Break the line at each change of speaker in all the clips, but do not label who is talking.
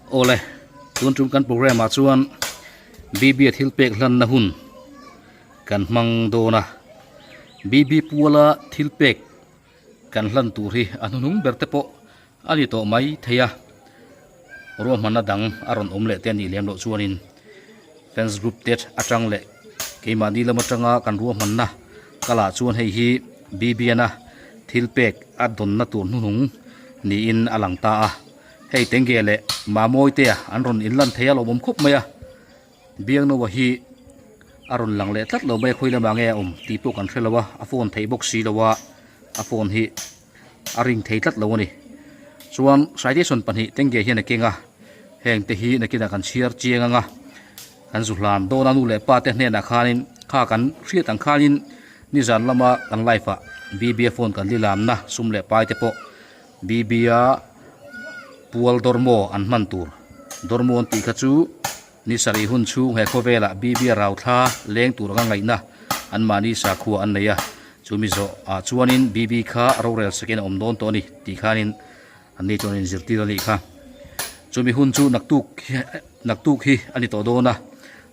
Awle, tun tum kan program ah chuan BB a thil pek hlanna hun kan hmang dawn a. BB puala thil pek kan hlan tur hi a hnuhnung ber te pawh a ni tawh mai thei a. Ruahmanna dang a rawn awm leh te a nih lem loh chuanin fans group te atang leh keimahni lam atanga kan ruahmanna kalah chuan hei hi BBN-a thil pek a dawnna tur hnuhnung niin a lang ta a. Hei Tenge leh Mamawite an rawn inlan thei a lawmawm khawp mai a, Biangnoa hi a rawn lang leh tlat lo mai a khawi lamah nge a awm tih pawh kan hre lo a, a phone theih bawk si lo a, a phone hi a ring thei tlat lo a ni. Chuan citation pahnih Tenge hian a keng a, heng te hi nakinah kan chhiar chiang ang a, kan zu hlan dawn a nu leh pa te hnenah khanin kha kan hriat ang khanin nizan lama kan live ah BBa phone kan lilamna sum leh pai te pawh BB-a pual dawrmaw an hman tur. Dawrmaw an tih kha chu ni sarih hun chhung he khawvelah BB-a rau thla leng tur anga ngaihna anmahni sakhua an nei a. Chumi zawh ah chuanin BB kha rorel sakin a awm dawn tawh a ni tih khanin anni chuan an inzirtir a nih kha. Chumi hun chu naktuk naktuk hi a ni tawh dawn a,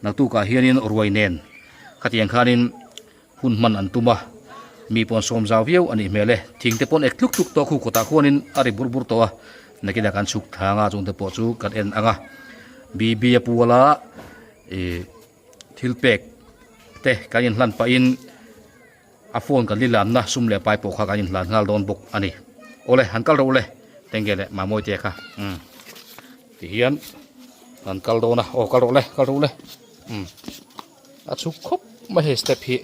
naktukah hianin ruai nen khatiang khanin Hun hman an tum a, mi pawn sawm zau viau a nih hmel e. Thing te pawn ek tluk tluk tawh khu kawtah khuanin a ri bur bur tawh a, nakinah kan chhuk thlang a, chungte pawh chu kan en ang a. BB a puala ih thil pek te kan inhlan pahin a phone kan lilamna sum leh pai pawh kha kan inhlan nghal dawn bawk a ni. Awle han kal rawh ule Tenge leh Mamawite kha umm tihian kan kal dawn a, aw kal rawh le kal rawh ule umm. A chhuk khawp mai hei step hi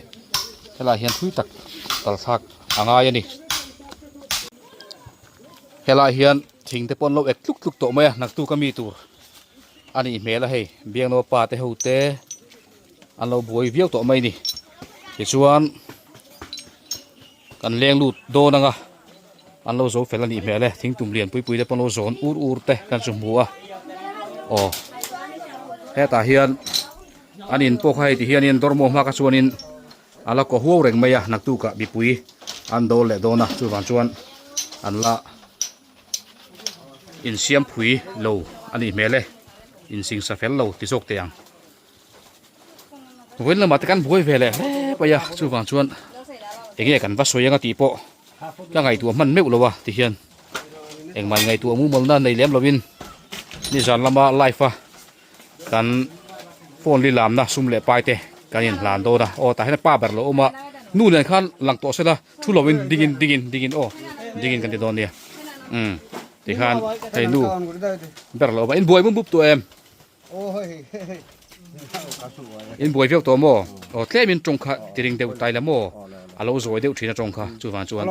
helai hian thui tak kal thlak a ngai a ni helai hian thing te pawh an lo ek tluk tluk tawh mai a naktuk ami tur a nih hmel a hei biangno pa te ho te an lo buai viau tawh mai a ni tichuan kan leng lut dawn ang a an lo zo fel a nih hmel e thingtum lian pui pui te pawh an lo zawn ur ur te kan chu hmu a aw hetah hian an in pawh kha hei ti hianin dawrmaw hma kha chuanin a la kaw huau reng mai a naktukah mipui an dawl leh dawn a chuvang chuan an la insiam phui lo a nih hmel e insingsa fel lo ti zawk teh ang. Vawiin lamah te kan buai ve leh hle mai a chuvang chuan enge kan va sawi anga tih pawh ka ngaihtuah hman meuh lo a tihian engmah ngaihtuah mumal na nei lem lovin nizan lama live a kan phone li lamna sum leh pai te kan inhlan dawn a aw tah hian pa ber lo awm a nu nen khan lang tawh sela thu lovin dingin dingin dingin aw dingin kan ti dawn nia umm tikhan hei nu ber lo awm a inbuai mup mup tawh em. In buai viau tawh maw? Aw tlem in tawng kha ti ring deuh tai la maw? A lo zawi deuh thin a tawng kha chuvang chuan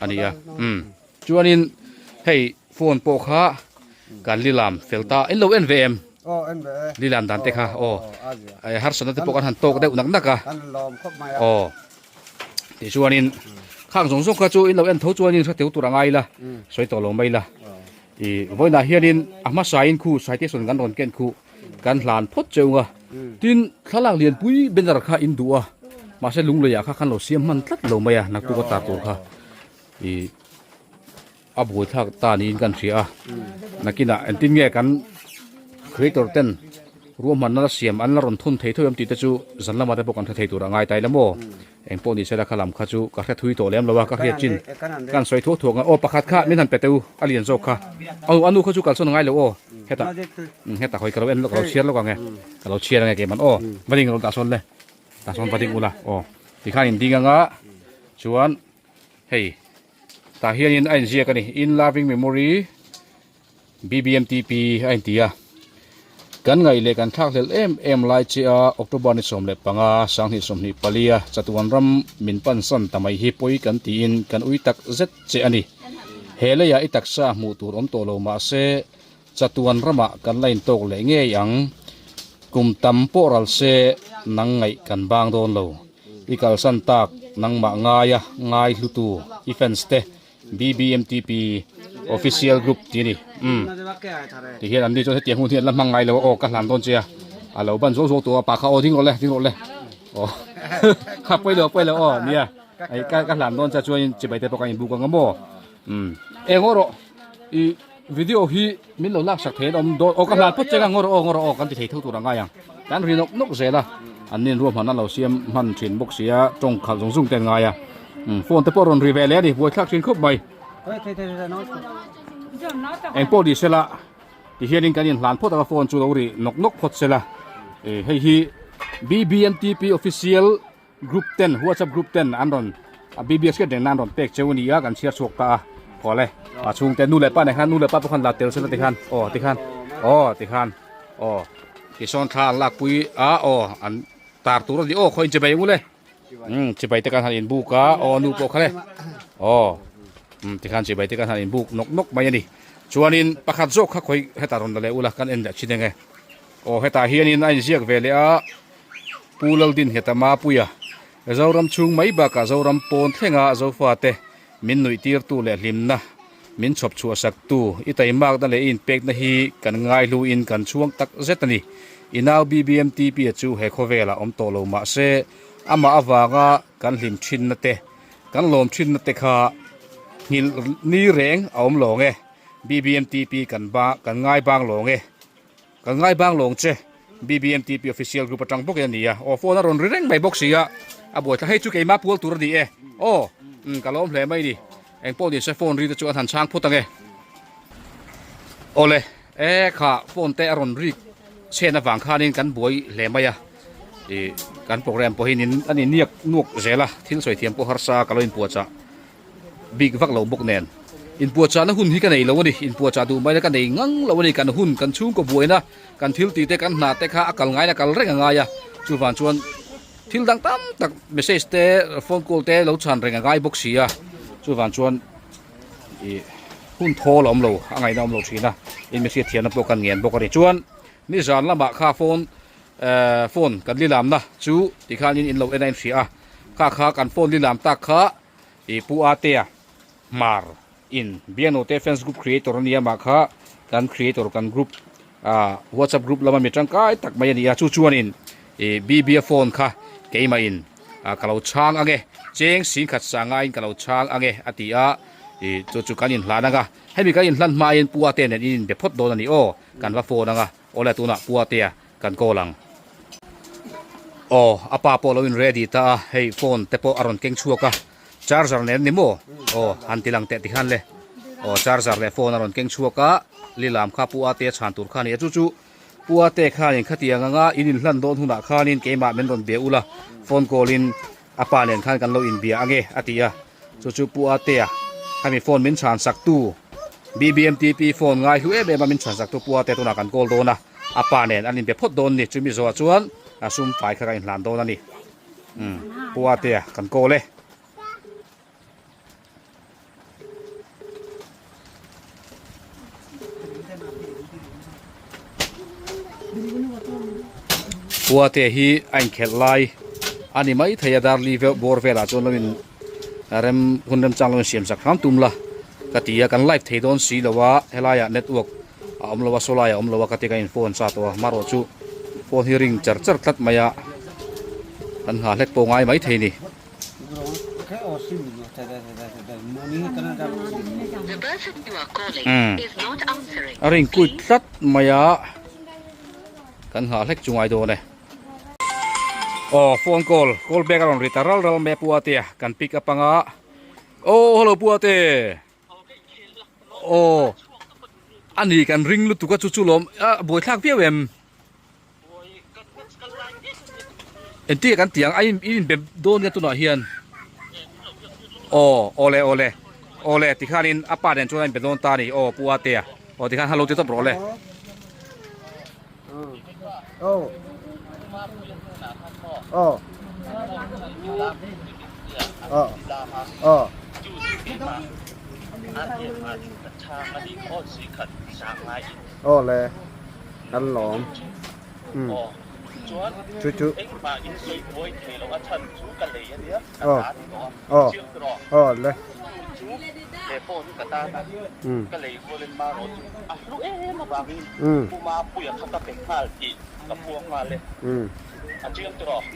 a ni a. Umm chuanin hei phone pawh kha kan lilam fel ta in lo en ve em? Lilam dan te kha aw harsatna te pawh kan han tawk deuh nak nak a. Aw tichuanin khang zawng zawng kha chu in lo en tho chuanin hre teu tur a ngai la sawi tawh lo mai la. I vawiinah hianin a hmasain khu citation kan rawn ken khu kan hlan phawt cheu nga. Tin, thlalak lianpui banner kha in duh a, mahse lungleiah kha khan lo siam hman tlat lo mai a, naktuk a tar tur kha i a buaithlak ta niin kan hria a. Nakinah engtin nge kan creator ten ruahmanna la siam an la rawn thun thei tho em tih te chu zan lamah te pawh kan hre thei tur a ngai tai la maw? Eng pawh ni sela kha lam kha chu ka hre thui tawh lem lo a, ka hriat chin kan sawi thuak thuak ang. Aw pakhat kha min han pe teu a lian zawk kha. Aw a nu kha chu kalsawn a ngai lo aw. Hetah hetah hawi ka lo en lawk ka lo chhiar lawk ang e. Ka lo chhiar ang e keiman aw. Va ding rawh tah sawn le. Tah sawn va ding ula aw. Tikhan in ding anga chuan hei tah hianin a inziak a ni in loving memory BBMTP a inti a, kan ngaih leh kan thlakhlelh em em lai che a October ni 15 2024 a chatuan ram min pansan ta mai hi pawi kan tiin kan ui tak zet che a ni. He leiah i taksa hmuh tur awm tawh lo mah se chatuan ramah kan la intawk leh ngei ang. Kum tam pawh ral se nang ngaih kan bang dawn lo. I kalsan tak nangmah ngaia ngai hlutu i fans te BBMTP official group tih a ni umm ti hian an ni chuan hetiang hun hi an la hmang ngai lo a aw ka hlan dawn che a a lo ban zuau zuau tawh a pa kha aw ding rawh le ding rawh le aw ha pawi lo pawi lo aw nia hei ka ka hlan dawn che chuan chibai te pawh ka inbuk ang a maw umm eng aw rawh i. Video hi min lo laksak thei an awm dawn aw ka hlan phawt cheng a ngaw rawh aw ngaw rawh aw kan ti thei tho tur a ngai ang kan ri nawk nawk zel a an nin ruahman an lo siam hman thin bawk sia tawng khalh zung zung te an ngai a phone te pawh a rawn ri ve leh a ni buaithlak thin khawp mai eng pawh ni sela tihianin kan inhlan phawt ang a phone chu lo ri nawk nawk phawt sela hei hi B_B_M_T_P official Group ten WhatsApp group ten an rawn a BBS hriat reng nan rawn pek cheu a ni a kan chhiar chhuak ta a haw le a chhungte nu leh pa nen khan nu leh pa pawh khan la tel sela tikhan aw tikhan aw tikhan aw tisawn thla an lakpui a aw an tar tur a ni aw khaw inchibai ang ule um chibai te khan han inbuk a aw nu pawh kha le aw um tikhan chibai te khan han inbuk nawk nawk mai a ni chuanin pakhat zawk kha khawi hetah rawn la leh ula kan en leh thin eng e aw hetah hianin a inziak ve leh a. Pu Laldingheta Mapuia, Zoram chhung mai bakah Zoram pawn thlenga Zofate min nuihtirtu leh hlimna min chhawp chhuahsaktu i taimakna leh i inpekna hi kan ngaihluin kan chhuang tak zet a ni. I nau BBMTP-a chu he khawvelah awm tawh lo mah se amah avanga kan hlim thinna te, kan lawm thinna te kha nghilh ni reng a awm lawng e. BBMTP kan ba kan ngai bang lawng e. Kan ngai bang lawng che. BBMTP official group atang bawk in a ni a. Aw phone a rawn ri reng mai bawk si a. A buai thla hei chu keimah pual tur a ni e. Aw umm ka lawm hle mai ni. Eng pawh ni se phone ri te chu an han chhang phut ang e. Awle e kha phone te a rawn rik chhen avang khanin kan buai hle mai a. Ih kan program pawhin in a ni niak nuak zel a. Thil sawi thiam pawh harsa ka lo inpuahchah. bik vak lo bawk nen inpuahchahna hun hi ka nei lo a ni inpuahchah duh mai la ka nei ngang lo a ni kan hun kan chhungkaw buaina kan thil tih te kan hna te kha a kal ngaiin a kal reng a ngai a chuvang chuan thil dang tam tak message te phone call te lo chhan reng a ngai bawk si a chuvang chuan ih hun thawl a awm lo a ngaihna a awm lo thin a in mi hriatthiamna pawh kan ngen bawk a ni chuan nizan lamah kha phone ehh phone kan lilamna chu tikhanin in lo en a inhria a kha kha kan phone lilam tak kha. I Pu Atea Hmar in Biangnote fans group creator a nia mah kha kan creator kan group ah whatsapp group lama mi tangkai tak mai a ni a chu chuanin i BB a phone kha keimah in ah ka lo chhang ange cheng singkhat sanga in ka lo chhang ange a ti a i chu chu kan inhlan anga hemi kan inhlan hmain Pu Atea nen in inbe phawt dawn a ni aw kan va phone anga awle tunah Pu Atea kan call ang. Aw a pa pawh lo in ready ta a hei phone te pawh a rawn keng chhuak a charger nen ni maw aw han ti lang teh tikhan le aw charger leh phone a rawn keng chhuak a lilam kha pu ate a chhan tur kha a ni a chu chu pu ate khanin khatiang anga in inhlan dawn hunah khanin keimah min rawn bia ula phone call in a pa nen khan kan lo inbia ange a ti a chu chu pu atea khami phone min chhan sak tu BBMTP phone ngai hlu em em a min chhan sak tu pu ate tunah kan call dawn a. A pa nen an inbe phawt dawn ni, chumi zawhah chuan a sum fai kha ka inhlan dawn a ni. Umm, Pu Atea kan call e. Pu Atea hi a inkhelh lai a ni mai thei a, Darli bawr velah chuan lo in rem hun remchang lo insiam sak hram tum la ka ti a, kan live thei dawn si lo a, helaiah network a awm lo a saw lai a awm lo a ka ti ka in phone sa tawh a marawh chu phone hi ring char char tlat mai a kan nghah hlek pawh ngai mai thei ni. Umm a ring kuit tlat mai a kan nghah hlek chu ngai dawn e. Aw phone call call back a rawn ri ta ral ral mai a pu Atea kan pick up anga aw hello pu Ate. Aw a ni kan ring lutuk a chu chu lawm a buaithlak viau em engtin nge kan tih ang a in inbe dawn nia tunah hian aw awle awle awle tikhanin a pa nen chuan a inbe dawn ta a ni aw pu Atea aw tikhan hello ti tawp rawh le.
Aw le kan lawm chu chu aw aw aw le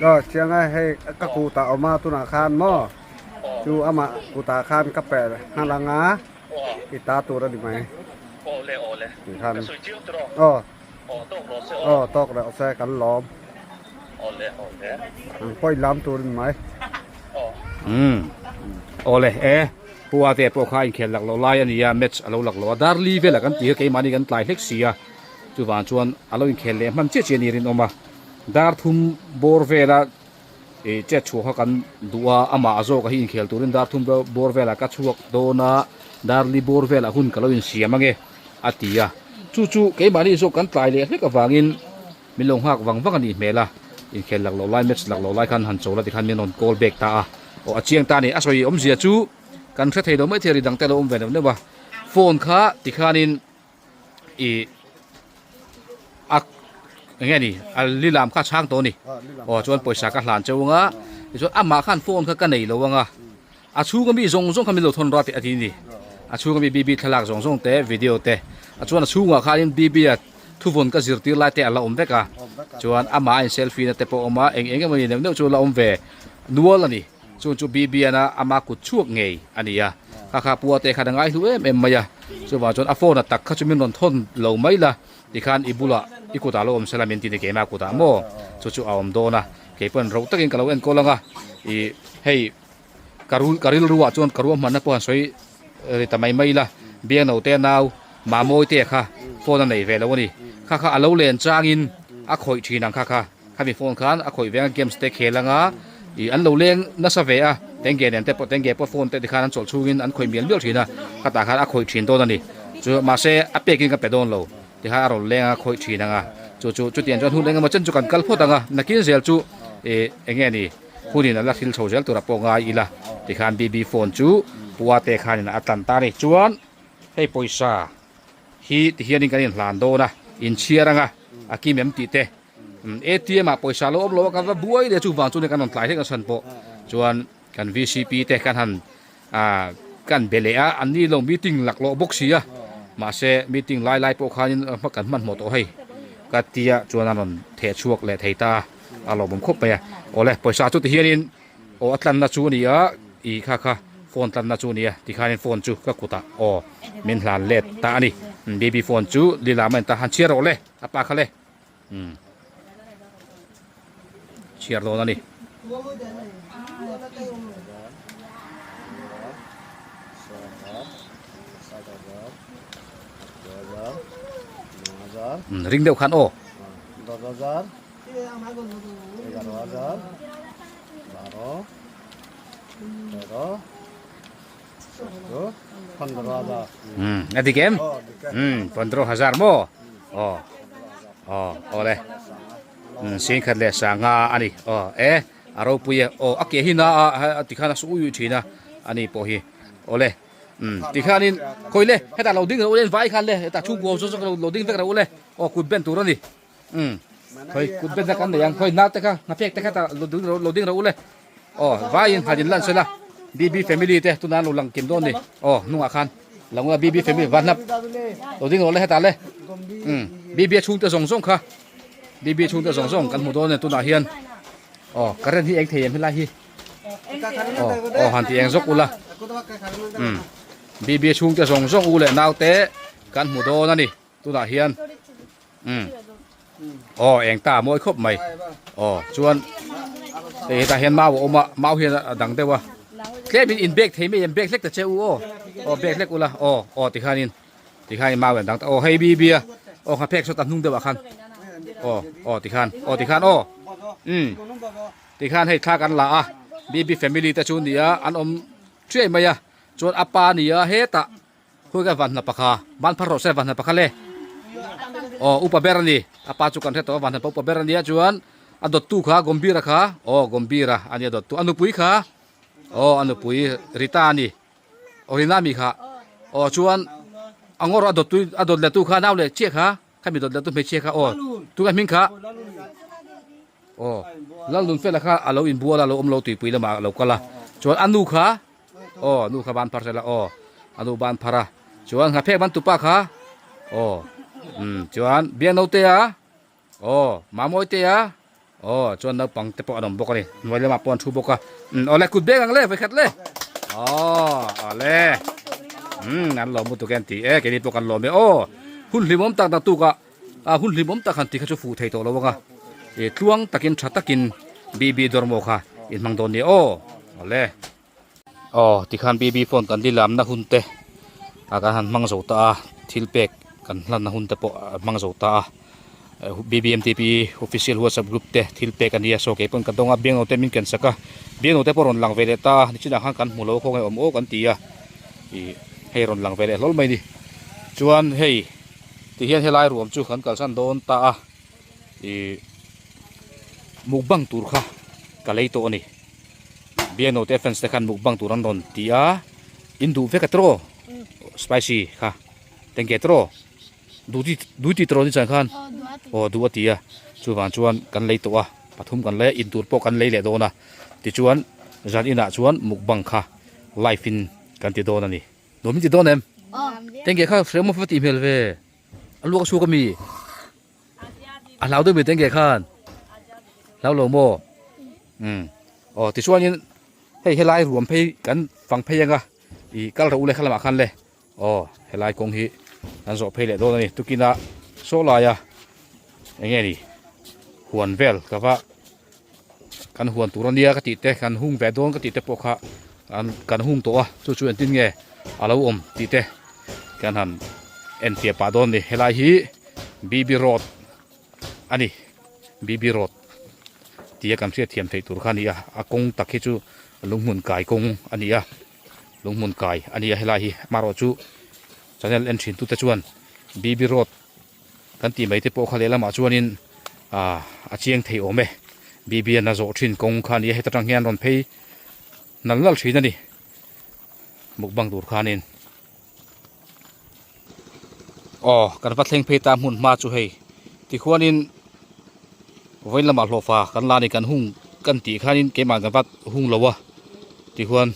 Aw chiang a hei ka kutah awm a tunah khan maw chu amah kutah khan ka pe nghal ang a i ta tur a ni mai. Ti khan aw aw tawk reuh se kan lawm. Ang pawh in lam tur in mai.
Umm awle e Pu Ate pawh kha inkhel lak loh lai a nia match a lo lak lo a dar li velah kan ti a keimahni kan tlai hlek si a chuvang chuan a lo inkhel leh hman chiah chiah a ni rinawm a dar thum bawr vela ih chet chhuah kha kan duh a amah a zawk a hi inkhel turin dar thum bawr velah ka chhuak dawn a dar li bawr velah hun ka lo insiam ange a ti a chu chu keimahni zawk kan tlai leh hlek avangin Min lo nghak vang vang a nih hmel a, inkhel lak loh lai, match lak loh lai khan han chawl a tikhan min rawn call back ta a, aw a chiang ta a ni, a sawi awmzia chu kan hre thei lo mai thei a ri dang te a lo awm ve neuh neuh a, phone kha tikhanin ih a eng nge ni a lilam kha a chhang tawh a ni, aw chuan pawisa ka hlan cheu ang a, tichuan amah khan phone kha ka nei lo ang a. A chhunga mi zawng zawng kha min lo thawn rat tih a ti ni. A chhunga mi BB thlalak zawng zawng te, video te. A chuan a chhungah khanin BB a thuvawn ka zirtir lai te a la awm vek a. Chuan amah a in selfie na te pawh a awm a, eng eng emawni neuh neuh chu a la awm ve nual a ni. Chung chu BB ana ama kut chhuak ngei a ni a. Kha kha pua te khan a ngaihlu em em mai a. Chuvang chuan a phone a tak kha chu min rawn thawn lo mai la, tikhan i bulah i kutah lo awm sela min ti ni keimah kutah maw? Chu chu a awm dawn a. Keipawn ro takin ka lo enkawl ang a. Ih hei. Ka rul ka rilru ah chuan ka ruahmanna pawh han sawi ri ta mai mai ila, Biangno te nau Mamawi te kha phone a nei ve lo a ni. Kha kha a lo len changin a khawih thin ang kha kha. Khami phone khan a khawih ve ang games te khel anga ih an lo leng nasa ve a, Tengge nen te pawh Tengge pawh phone te tikhan an chawlh chhungin an khawih mial mial thin a, khatah khan a khawih thin dawn a ni. Chu mahse a pekin ka pe dawn lo tikhan a rawn leng a khawih thin ang a, chu chu chutiang chuan hun engemaw chen chu kan kal phawt ang a, nakin zel chu ih eng nge ni. Hunin a la thil chho zel tura pawh ngai ila tikhan BB phone chu Pu Ate khanin a tlan ta a ni. Chuan hei pawisa hi tihianin kan inhlan dawn a, inchhiar anga a kim em tih te ATM ah pawisa lo awm lo a kan va buai leh chuvang chu kan rawn tlai hlek a chhan pawh chuan kan VCP te kan han ah kan be leh a, an ni lo meeting laklawh bawk si a mahse meeting lai lai pawh khanin kan hmanhmawh tawh hei ka tia chuan a rawn theh chhuak leh thei ta a. A lawmawm khawp mai a, awle pawisa chu tihianin aw a tlanna chu a ni a, ih kha kha phone tlanna chu a ni a tikhanin phone chu ka kutah aw min hlan let ta a ni, baby phone chu lila mai ta han chhiar rawh le a pa kha le umm chhiar dawn a ni. Umm ring deuh khan aw. Umm a dik em? Umm pondro hazar maw? Aw aw awle umm singkhat leh sanga a ni aw e a ropui e aw a ke hi na a tikhan a su ui ui thin a ani pawh hi awle. Umm tikhanin khawi le hetah lo ding rawh u le vai khan le hetah chhungkua zawng zawng lo ding vek rawh u le aw kut ben tur a ni umm khawi kut ben na kan nei ang khawi nau te kha hnaphek te kha hetah lo ding rawh lo ding rawh u le aw vaiin han in lan sela BB family te tunah an lo lang kim dawn a ni aw hnungah khan lo ngula BB family van hnap lo ding rawh le hetah le umm BB a chhungte zawng zawng kha BB chhungte zawng zawng kan hmu dawn a ni tunah hian aw current hi eng thei em helai hi. Aw aw han ti eng zawk ula umm BB chhungte zawng zawng u leh naute kan hmu dawn a ni tunah hian umm aw eng ta a mawi khawp mai aw chuan hei hetah hian mau a awm a mau hian a dang deuh a tlemin in bag thei mai em bag hlek ta che u aw aw bag hlek ula aw aw tikhanin tikhanin mau hian a dang ta aw hei BB a aw nghaphek saw ta hnung deuh ah khan aw aw tikhan aw tikhan aw umm. Tikhan hei thla kan la a, BB family te chu nia an awm chiai mai a, chuan a pa nia hetah khawi ka vanhna pakha van phar rawh se vanhna pakha le aw upa ber a ni a pa chu kan hre tawh a vanhna pa upa ber a nia chuan a dawttu kha Gombira kha aw Gombira a nia dawttu a nupui kha aw a nupui Rita a ni aw Rina mi kha aw chuan a ngawr a dawttu a dawt leh tu kha nau leh chiah kha Khami dawt leh tu hmeichhia kha aw tunge hming kha aw Lalnunfela kha a lo inbual a lo awm lo tuipui lamah a lo kal a chuan a nu kha aw nu kha ban phar sela aw a nu ban phar a chuan nghaphek ban tupa kha aw um chuan Biangnotea aw Mamawitea aw chuan naupang te pawh an awm bawk a ni hnuai lamah pawh an thu bawk a um awle kut beng ang le vawikhat le aw awle. Umm an lawm lutuk e an ti e, keini pawh kan lawm e aw. Hun hlimawm tak tak tuk a, a hun hlimawm tak han ti kha chu fuh thei tawh lo ang a. I tluang takin tha takin BB Dormo kha in hmang dawn nia aw. Awle. Aw tikhan BB phone kan lilamna hun te a kan han hmang zo ta a, thil pek kan hlanna hun te pawh a hmang zo ta a. BBMTP official whatsapp group te thil pek a nia saw kei pawn ka dawng a biangno te min ken sak a biangno te pawh rawn lang ve leh ta a nichinah khan kan hmu lo khawnge awm aw kan ti a ih hei rawn lang ve leh hlawl mai ni chuan hei ti hian helai ruam chu kan kalsan dawn ta a ih mukbang tur kha ka lei tawh a ni biangno te fans te khan mukbang tur an rawn ti a in duh vek a tiraw spicy kha tengke tiraw. Duty duty tawh ni chan khan aw duh a ti a chuvang chuan kan lei tawh a pathum kan lei a intur pawh kan lei leh dawn a tichuan zan inah chuan mukbang kha live in kan ti dawn a ni nuam in ti dawn em tengge kha hrem a tih hmel ve a luak a chhuak ami a hlau deuh mai tengge khan hlau lo maw um aw tichuanin hei helai ruam phei kan fang phei anga ih kal rawh u le kha lamah khan le. Aw helai kawng hi kan zawh phei leh dawn a ni tukina saw laia eng nge ni huan vel ka va kan huan tur ania ka tih te kan hung ve dawn ka tih te pawh kha an kan hung tawh a chu chu engtin nge a lo awm tih te kan han enfiah pah dawn a ni helai hi B B road a ni B B road tia kan hriatthiam theih tur kha a ni a a kawng tak hi chu lunghmun kai kawng a ni a. Lunghmun kai a ni a helai hi amaherawh chu channel en thin tute chuan BB road kan tih mai te pawh kha lehlamah chuanin ah a chiang thei awm e BB an a zawh thin kawng kha a ni a heta tang hian rawn phei nal nal thin a ni mukbang tur khanin aw kan va thleng phei ta hmun hma chu hei tikhuanin vawiin lamah hlawhfa kan la a ni kan hung kan tih khanin keimah kan va hung lo a tikhuan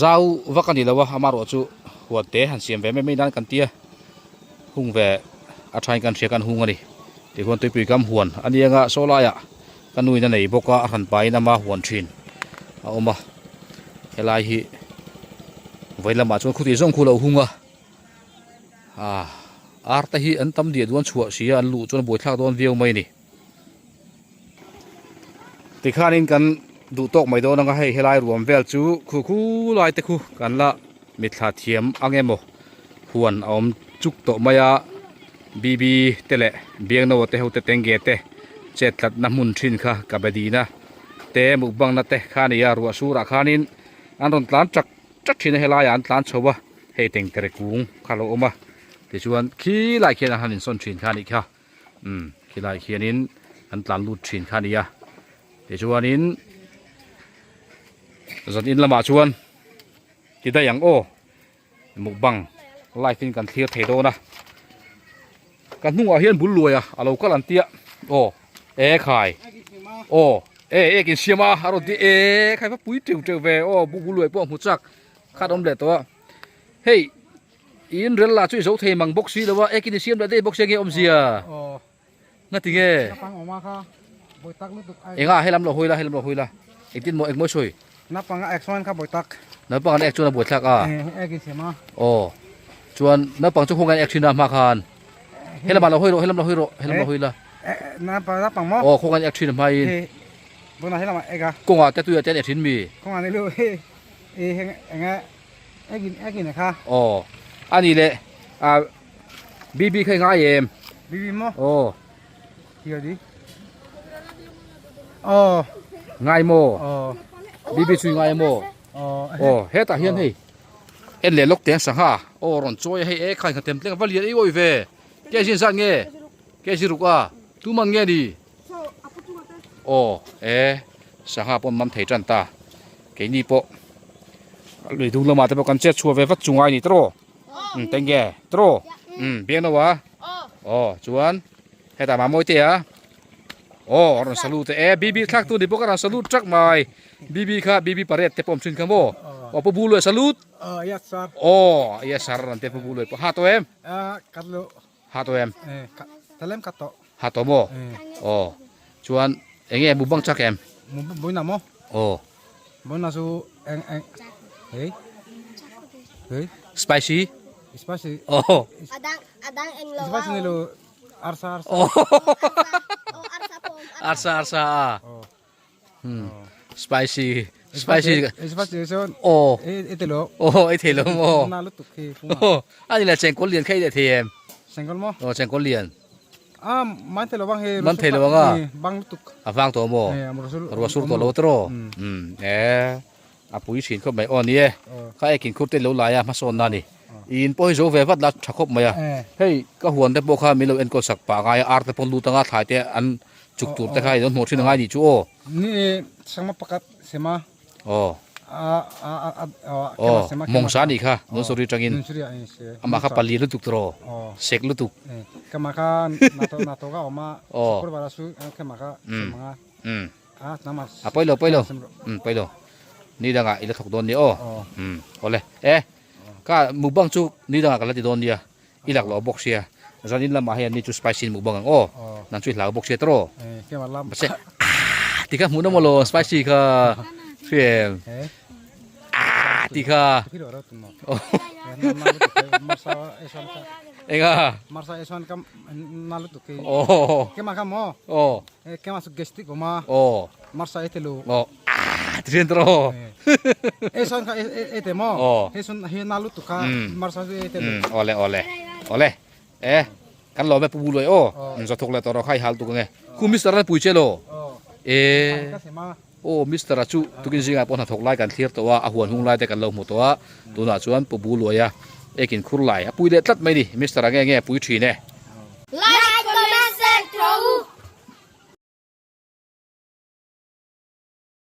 zau vak a ni lo a amaherawh chu huan te han siam ve mai mai nan kan tia hung ve a thain kan hria kan hung a ni tikhuan tuipui kam huan a ni anga saw laiah Ka nuin a nei bawk a, a hran pahin ama huan thin a awm a, helai hi vei lamah chuan khutih zawng khu lo hung a, ah ar te hi an tam diah duan chhuah si a an luh chuan a buaithlak dawn viau mai a ni. Tikhanin kan duh tawk mai dawn anga hei helai ruam vel chu khu khu lai te khu kan la mitthla thiam ang emaw huan a awm chuk tawh mai a. BB te leh Biangnoa te ho te Tengge te chet tlatna hmun thin kha ka be dina te mukbangna te kha a ni a ruah surah khanin an rawn tlan chak chak thin a helaiah an tlan chho a hei tengtere kung kha a lo awm a tichuan khilai khian an han insawn thin kha a nih kha umm khilai khianin an tlan lut thin kha a ni a tichuanin zan in lamah chuan ti daih ang aw. Mukbang live in kan thlir thei dawn a ka hnungah hian bul luai a alo kal an tia aw e khai aw e ek in siam a a rawn ti e khai va pui teuh teuh ve aw bu bul luai pawh a hmu chak khat awm leh tawh a hei in rel lah chu i zo thei mang bawk si lo a ek in i siam leh daih bawk sia nge awmzia nga ti nge enga helam lo hawi la helam lo hawi la engtin maw engmaw sawi
naupang a ek chuan kha buai tak
naupang an ek chuan a buai thlak a aw chuan naupang chu khawngain ek thin a hma khan helamah lo hawi rawh helam lo hawi rawh helam lo hawi la
naupang maw
aw khawngain ek thin a hmain
tunah helamah ek a
kawngah te tuiah te an ek thin mi
kawngah ni lu hi enge ekin ekin a kha
aw ani leh a BB kha i ngai em?
BB maw?
Aw.
Hiar di. Aw.
Ngai maw?
Aw.
BB chu i ngai maw?
Aw.
Aw, hetah hian hei en leh lawk teng sangha. Aw rawn chawi a hei e khai kha tem tleng va lian ei awi ve. Kg zat nge? Kg ruk a. Tuman nge ni? Aw e sangha pawh an man thei tan ta. Keini pawh lui dung lamah te pawh kan chet chhuah ve vat chu ngai ni tawh. Um tenge tro um biang no a aw chuan hetah mah mawi te a aw a rawn salute e bb thlak tu ni bawk a rawn salute trak mai bb kha bb pariat te pawh awm thin kha maw aw pu bu luai salute
yes sir
aw yes sir rawn te pu bu luai pawh ha tawh em
kat lu
ha tawh em
talem kat tawh
ha tawh maw aw chuan enge mukbang chak em
buina maw
aw
buina chu eng eng hei.
Spicy?
Spicy.
Oh.
Adang adang eng lo.
Spicy ni lo arsa arsa.
Oh.
Oh, arsa pom.
Arsa arsa a. Hmm. Spicy. Spicy.
Spicy so.
Oh.
E te lo.
Oh, ei thei lo maw?
Na lutuk khi puma.
Oh, ani la chengkawl lian kha ei leh thei em?
Chengkawl maw?
Oh, chengkawl lian.
A man thei lo bang he.
Man thei lo ang a.
Bang lutuk.
A vang tawh maw? Ruah sur tawh lo tawh. Hmm. E a pui thin khawp mai. Aw ni e. Kha ekin khur te lo lai a hmasawn na ni. I in pawh hi zo ve vat la tha khawp mai a. Hei ka huan te pawh kha min lo enkawl sak pah ngai a ar te pawh lut anga thlai te an chuk tur te kha i lo hmuh thin angai nih chu aw.
Ni sangma pakhat sema.
Aw. Aw mawngsa nih kha Nonsuri atangin amah kha pali lutuk tawh rawh sek lutuk. Aw. Umm a pawi lo pawi lo umm pawi lo ni dangah i la thawk dawn nia aw umm awle e ka mukbang chu ni dangah ka la ti dawn nia i lak loh bawk sia zanin lamah hian ni chu spicy mukbang ang aw nang chu i hlau bawk sia tawh mahse aah ti kha hmuh nawm alaw spicy kha hriam aah ti kha enga aw aw
Kema su gastric oma.
Aw.
Marsa e telo.
Aw. Ah, ti tro.
E son kha e te mo.
Aw.
He son he na lutuk kha marsa su e telo.
Ole ole. Ole. E kan lo me pu bu loi aw. Zo thok le to ro khai hal tu nge. Khu Mister an pui che lo. E. Aw Mister a chu tukin zinga pawh hnathawk lai kan thlir tawh a, a huan hung lai te kan lo hmu tawh a. Tunah chuan pu bu luai a ekin khur lai a pui leh tlat mai ni. Mister a nge nge pui thin e.